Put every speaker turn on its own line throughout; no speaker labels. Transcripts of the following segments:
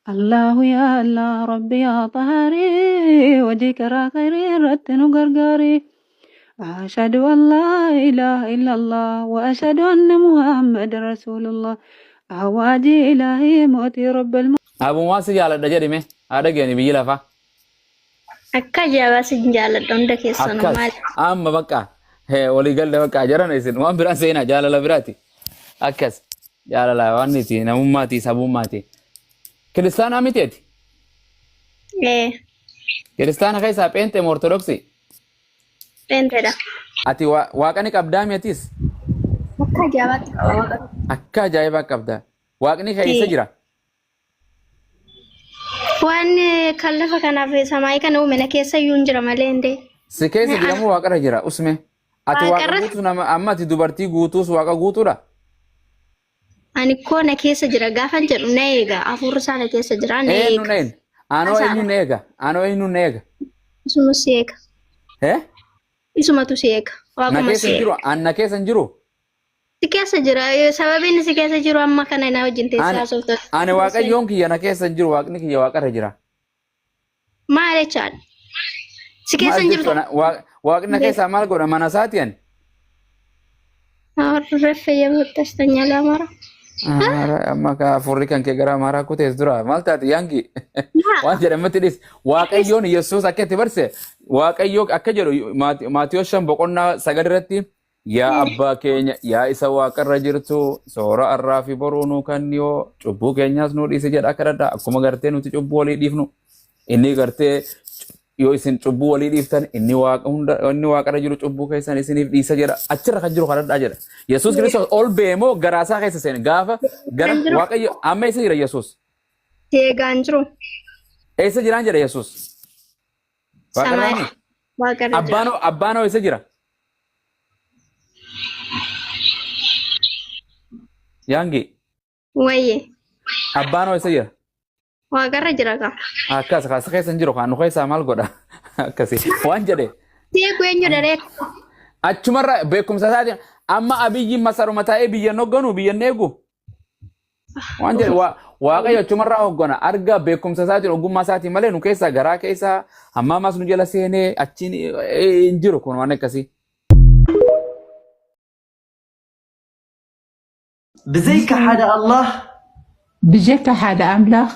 Allahu yaa Allah Rabbi yaa Taharii hojii karaa khayrii irratti nu gargaari. Ashhadu an laa ilaaha illallah wa ashhadu anna Muhammadan Rasulullah. Awaajii ilaahii mootii Rabbal
Abumaa si jaaladha jedhi mee haa dhageeni biyyi lafaa.
Akka ajaa'ibaa sin jaaladha hunda keessanuu
Akkas
maal
amma bakka walii galle bakka jaran isin waan biraan seenaa jaalala biraati. Akkas jaalala waan nuti namummaati sabummaati. Kiristaanaa miti ati?
Ee,
Kiristaana keessaa pheenxee moo ortodoksii?
pheenxeedha.
Ati waaqa ni qabdaa mi atis?
Akka ajaa'ibaatti qaba waaqa.
Akka ajaa'ibaa qabda. Waaqni kee eessa
Ee.
jira?
Waan kan lafa kanaaf samaayii kana uume na keessa iyyuu hin jira malee hin deemu.
Si keessa jira moo waaqarra jira? Usme. Ati waaqa
Waaqarra
guutuu nama amma ati dubartii guutuus waaqa guutuudha?
ani koo na keessa jira gaafan jedhu na eega hafuurri isaa na keessa jira na
Eenyu
eega.
na eega? Anoo
Hasaadha.
eenyu na eega? Anoo eenyu na eega?
Isuma si eega.
Eh?
Isumatu si eega.
Na
Waaquma
keessa
si
hin
eega.
jiru? An na keessa hin jiru?
Si keessa jira. Sababiin inni si keessa jiru amma kana na wajjin teessee
Ani
haasofta.
ani waaqayyoon kiyya na keessa hin jiru waaqni kiyya waaqarra jira.
Maal jechaadha? Si keessa
Maal
hin jirtu.
jechuudha? Waaqni na keessaa maal godha? Mana isaati ani.
Reeffa yeroo tanyala mara.
Amma ka hafuurri kan kee gara amaaraa kutees dura maal taate yaangi waan jedhamatti dhis waaqayyoon Yesuus akka itti barse waaqayyoo akka jedhu Maatiyoo 5 boqonnaa 9 irratti Yaa abbaa keenya, yaa isa waaqarra jirtu, soora arraa fi boruu nuu kanniyoo, cubbuu keenyaas nuu dhiisi jedhaa kadhadhaa. Akkuma gartee nuti cubbuu walii dhiifnu, inni gartee yoo isin cubbuu walii dhiiftan, inni waaqa hunda, inni waaqarra jiru cubbuu keessan isiniif dhiisa jedha. Achirra kan jiru kadhadhaa jedha. Yesuus Kiristoos ol ba'e moo garaasaa keessa seene gaafa gara
Kan jiru.
Waaqayyo amma eessa jira Yesuus?
Eegaan jiru.
Eessa jiraan jedha Yesuus? Waaqarraa
Samaayii.
mii?
Waaqarra jira.
Abbaanoo eessa jira? Yaangi
Wayye.
abbaanoo eessa jira?
Waaqarra jira kaa.
Akkas kaasa keessa hin jiru kaan nu keessaa maal godha? Akkasi waan jedhe
Si eegu eenyu daree?
achumarra beekumsa isaatiin amma abiyyiin masaruma taa'ee biyya hin hogganu biyya hin eegu. Waan jedhe Waaqayyo achumarraa hoggana arga beekumsa isaatiin ogummaa isaatiin malee nu keessaa garaa keessaa hamma ammaas nu jala seenee achiin hin jiru kun waan akkasii.
ብዘይካ ሓደ ኣላህ
ብጀካ ሓደ ኣምላኽ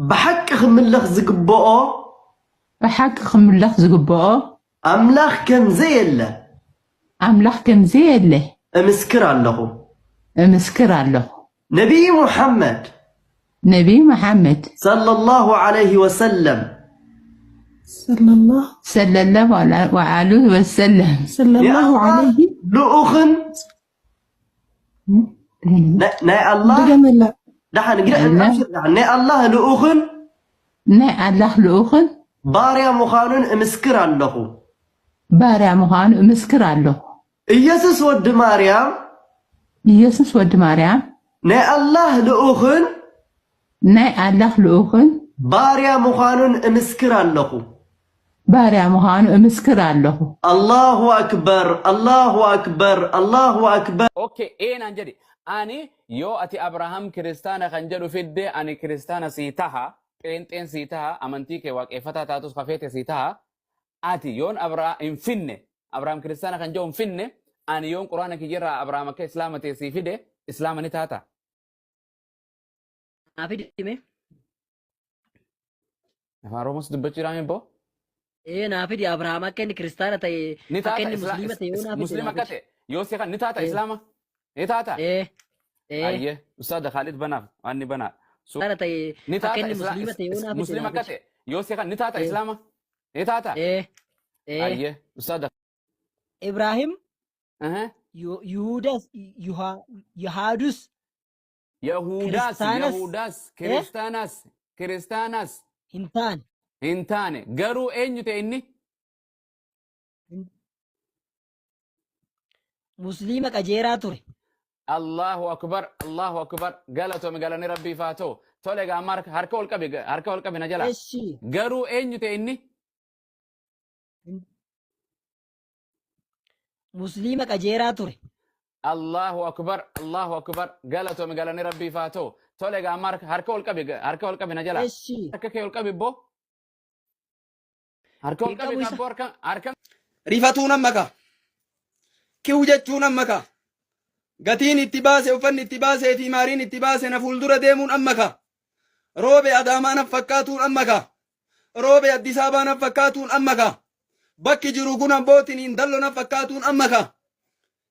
ብሓቂ ክምለኽ ዝግበኦ
ብሓቂ ክምለኽ ዝግበኦ
ኣምላኽ ከም ዘየለ
ኣምላኽ ከም ዘየለ
እምስክር ኣለኹ።
እምስክር ኣለኹ።
ነቢይ ሙሓመድ
ነቢይ መሓመድ
ሰለላሁ ዓለይሂ ወሰለም
ሰለላሁ
ሰለላሁ ዓለይሂ ወሰለም
ሰለላሁ
ናይ ኣላህ
ዓለይሂ
ልኡኽን ናይ ኣላህ
ድገመላ
ደሓን ግደ ኣብሽር ደሓን ናይ ኣላህ ልኡኽን
ናይ ኣላህ ልኡኽን
ባርያ ምዃኑን እምስክር ኣለኹ።
ባርያ ምዃኑ እምስክር ኣለኹ።
ኢየሱስ ወዲ ማርያም
ኢየሱስ ወዲ ማርያም
ናይ ኣላህ ልኡኽን
ናይ ኣላህ ልኡኽን
ባርያ ምዃኑን እምስክር ኣለኹ።
ባርያ ምዃኑ እምስክር ኣለኹ።
ኣላሁ ኣክበር ኣላሁ ኣክበር ኣላሁ ኣክበር።
Okay, ee naan jedhi. Ani yoo ati Abrahaam kiristaana kan jedhu fidde ani kiristaana sii taha, pheenxeen sii taha, amantii kee waaqeffataa taatus kafeete sii taha. Ati yoon Abrahaam hin finne, Abrahaam kiristaana kan jedhu hin finne, ani yoon quraana kiyyarraa Abrahaam akka islaama ta'e sii fide, islaama ni taata.
Naa fidi mee.
Afaan Oromoos dubbachuu jedhame boo?
Ee naa fidi Abrahaam akka inni kiristaana ta'e
Ni
akka
taata
inni musliima ta'e yoo naa fide
muslima
naa
akka
fidi.
ta'e yoo si kan ni taata
Ee
islaama ni taata.
ee ee
Ayyee ustaada Khalid banaaf waan ni banaa.
kiristaana ta'e
Ni
akka
taata
inni musliima ta'e yoo naa fide
muslima
naa
akka
fidi.
ta'e yoo si kan ni taata
Ee
islaama ni taata.
ee ee
Ayyee ustaada.
Ibraahim
Aha.
Yihuudas Yihaadus
Yahudaas
Kiristaanas
Yahudaas
eh
Kiristaanas Kiristaanas
hin taane.
hin taane garuu eenyu ta'e inni?
Musliima qajeeraa ture.
Allahu akbar Allahu akbar galatoomi galanni rabbiif haa ta'u tole egaa amma harka ol qabi harka ol qabi na jalaa
Eshi.
garuu eenyu ta'e inni?
Musliima qajeeraa ture.
Allahu akbar Allahu akbar galatoomi galanni rabbiif haa ta'u Tole egaa amma harka ol qabi, harka ol qabi na jala.
Eshi.
Harka kee ol qabi bbo. Harka ol
Hin
qabi
qabu isa.
kabboo harka harka.
Rifatuu nan maka. Kiw jechuu nan maka. Gatiin itti baase uffanni itti baasee fi maariin itti baase na fuuldura deemuun amma ka. Roobe Adaamaa na fakkaatuun amma ka. Roobe Addis Ababaa na fakkaatuun amma ka. Bakki jiru kun abbootiniin dallo na fakkaatuun amma ka.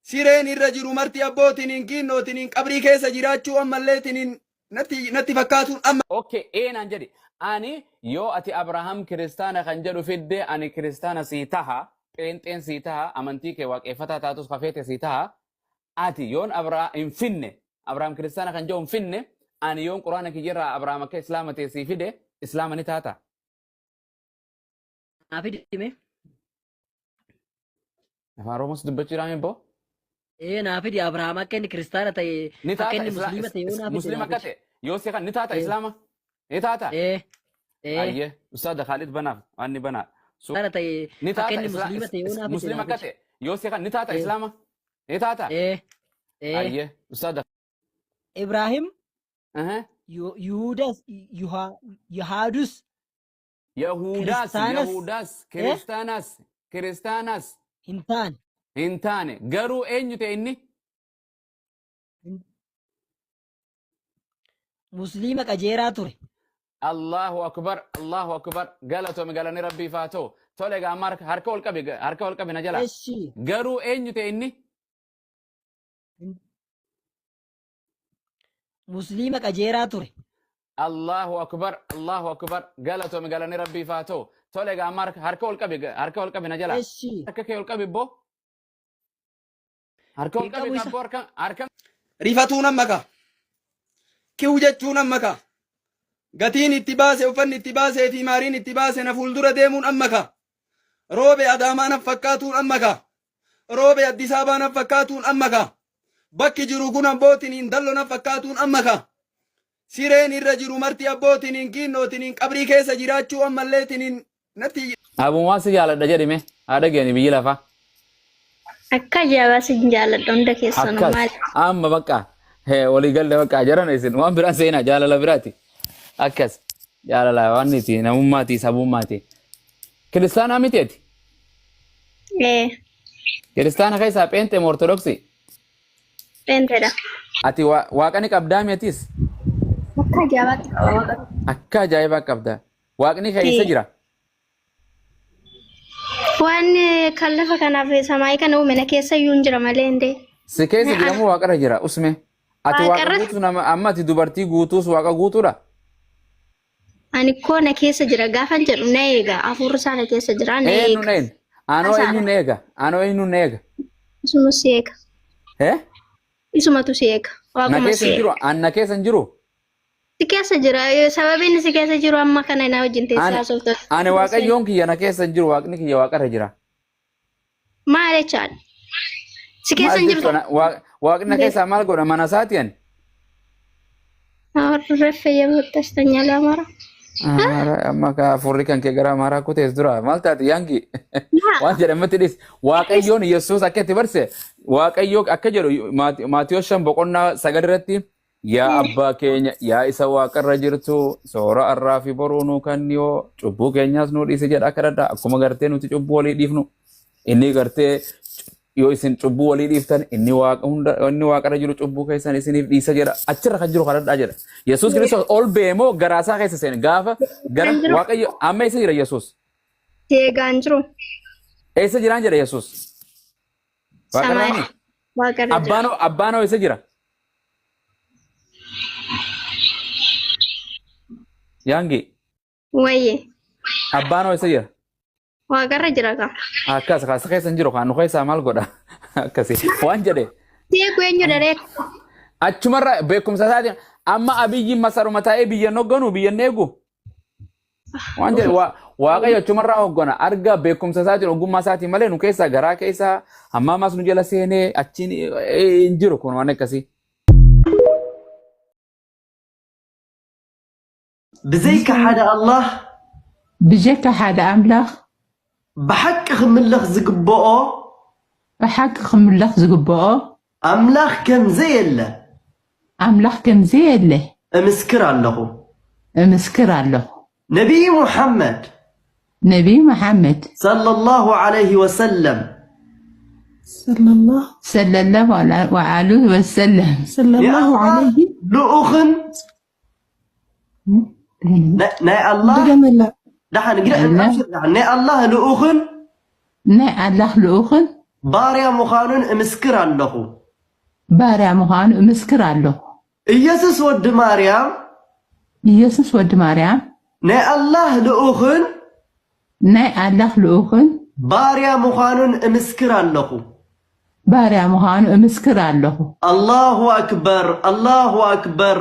Sireen irra jiru marti abbootiniin kiinnootiniin qabrii keessa jiraachuu ammalleetiniin natti natti fakkaatuun amma.
Okay, ee naan jedhi. Ani yoo ati Abrahaam kiristaana kan jedhu fidde ani kiristaana sii taha, pheenxeen sii taha, amantii kee waaqeffataa taatus kafeete sii taha. Ati yoon Abrahaam hin finne, Abrahaam kiristaana kan jedhu hin finne, ani yoon quraana kiyyarraa Abrahaam akka islaama ta'e sii fide, islaama ni taata.
Naa fidi mee.
Afaan Oromoos dubbachuu jiraame boo?
Ee naa fidi Abrahaam akka inni kiristaana ta'e
Ni
akka
taata
inni musliima ta'e yoo naa fide
musliima
naa
akka
fidi.
ta'e yoo si kan ni taata
Ee
islaama ni taata.
ee ee
Ayyee ustaada Khalid banaaf waan ni banaa.
kiristaana ta'e
Ni
akka
taata
inni musliima ta'e yoo naa fide
musliima
naa
akka
fidi.
ta'e yoo si kan ni taata
Ee
islaama ni taata.
ee ee
Ayyee ustaada.
Ibraahim Yuhudas Yuhaadus
Yahudaas
Kiristaanas
Yahudaas
eh
Kiristaanas Kiristaanas
hin taane.
hin taane garuu eenyu ta'e inni?
Musliima qajeeraa ture.
Allahu akbar Allahu akbar galatoomi galanni rabbiif haa ta'u. Tole egaa amma harka ol qabi harka ol qabi na jala.
Eshi.
Garuu eenyu ta'e inni?
Musliima qajeeraa ture.
Allahu akbar Allahu akbar galatoomi galanni rabbiif haa ta'u. Tole egaa amma harka ol qabi harka ol qabi na jala.
Eshi.
Harka kee ol qabi bbo. Harka ol
Hin
qabi
qabu isa.
kabboo harka harka.
Rifatuu nan maka. Kiw jechuu nan maka. Gatiin itti baase uffanni itti baasee fi maariin itti baase na fuuldura deemuun amma ka. Roobe Adaamaa na fakkaatuun amma ka. Roobe Addis Ababaa na fakkaatuun amma ka. Bakki jiru kun abbootiniin dallo na fakkaatuun amma ka. Sireen irra jiru marti abbootiniin kiinnootiniin qabrii keessa jiraachuu ammalleetiniin natti
Abumaa si jaaladha jedhime haa dhageeni biyyi lafaa.
Akka ajaa'ibaa sin jaaladha hunda keessanuu
Akkas
maal
amma bakka walii galle bakka jaran isin waan biraan seenaa jaalala biraati. Akkas jaalala waan niti namummaati sabummaati. Kiristaanaa miti ati?
Ee
Kiristaana keessaa pheenxee moo ortodoksii?
pheenxeedha.
Ati waaqa ni qabdaa mi atis?
Akka ajaa'ibaatti qaba waaqa.
Akka ajaa'ibaa qabda. Waaqni kee eessa jira?
Waan kan lafa kanaaf samaayii kana uume na keessa iyyuu hin jira malee hin ta'e.
Si keessa jira moo waaqarra jira? Usme. Ati waaqa
Waaqarra
guutuu nama amma ati dubartii guutuus waaqa guutuudha?
ani koo na keessa jira gaafan jedhu na eega hafuurri isaa na keessa jira na
Eenyu
eega.
na eega? Anoo
Hasaadha.
eenyu na eega? Anoo eenyu na eega?
Isuma si eega.
Eh?
Isumatu si eega.
Na
Waaquma
keessa
si
hin
eega.
jiru? An na keessa hin jiru?
Si keessa jira. Sababiin si keessa jiru amma kana na wajjin teessee
Ani
haasofta.
ani waaqayyoon kiyya na keessa hin jiru waaqni kiyya waaqarra jira.
Maal jechaadha? Si keessa
Maal
hin jirtu.
jechuudha? Waaqni na keessaa maal godha? Mana isaati ani.
Reeffa yeroottas tanya lamara.
Amma ka hafuurri kan kee gara amaaraa kutees dura maal taate yaangi waan jedhamatti dhis waaqayyoon yesuus akka itti barse waaqayyoo akka jedhu Maatiyoo 5 boqonnaa 9 irratti yaa abbaa keenya yaa isa waaqarra jirtu soora arraa fi boruu nuu kanniyoo cubbuu keenyaas nuu dhiisi jedha kadhadha akkuma gartee nuti cubbuu walii dhiifnu inni gartee yoo isin cubbuu walii dhiiftan inni waaqa hunda inni waaqarra jiru cubbuu keessan isiniif dhiisa jedha achirra kan jiru kadhadhaa jedha Yesuus Kiristoos ol ba'ee moo garaasaa keessa seene gaafa gara
Kan jiru.
waaqayyo amma eessa jira Yesuus
Eegaan jiru.
eessa jiraan jedha Yesuus waaqarraa
Samaayii.
mi
Waaqarra jira.
abbaanoo abbaanoo eessa jira yaangi
Wayye.
abbaanoo eessa jira
Waaqarra jira kaa.
Akkas kaasa keessa hin jiru kan nu keessaa maal godha akkasi waan jedhe
Si eegu eenyu daree?
achumarra beekumsa isaatiin amma abiyyiin masaruma taa'ee biyya hin hogganu biyya hin eegu waan jedhe waaqayyo achumarraa hoggana arga beekumsa isaatiin ogummaa isaatiin malee nu keessaa garaa keessaa hamma ammas nu jala seenee achiin hin jiru kun waan akkasii.
ብዘይካ ሓደ ኣላህ
ብጀካ ሓደ ኣምላኽ
ብሓቂ ክምለኽ ዝግብኦ
ብሓቂ ክምለኽ ዝግብኦ
ኣምላኽ ከም ዘየለ
ኣምላኽ ከም ዘየለ
እምስክር ኣለኹ።
እምስክር ኣለኹ።
ነቢይ ሙሐመድ
ነቢይ መሐመድ
ሰለላሁ ዐለይሂ ወሰለም
ሰለላሁ
ሰለላሁ ዐለይሂ ወሰለም
ሰለላሁ
ናይ ኣላህ
ዐለይሂ
ልኡኽን ናይ ኣላህ
ድገመላ።
ደሓን ግደ ኣብሽር ደሓን ናይ ኣላህ ልኡኽን
ናይ ኣላህ ልኡኽን
ባርያ ምዃኑን እምስክር ኣለኹ።
ባርያ ምዃኑ እምስክር ኣለኹ።
ኢየሱስ ወዲ ማርያም
ኢየሱስ ወዲ ማርያም
ናይ ኣላህ ልኡኽን
ናይ ኣላህ ልኡኽን
ባርያ ምዃኑን እምስክር ኣለኹ።
ባርያ ምዃኑ እምስክር ኣለኹ።
ኣላሁ ኣክበር ኣላሁ ኣክበር።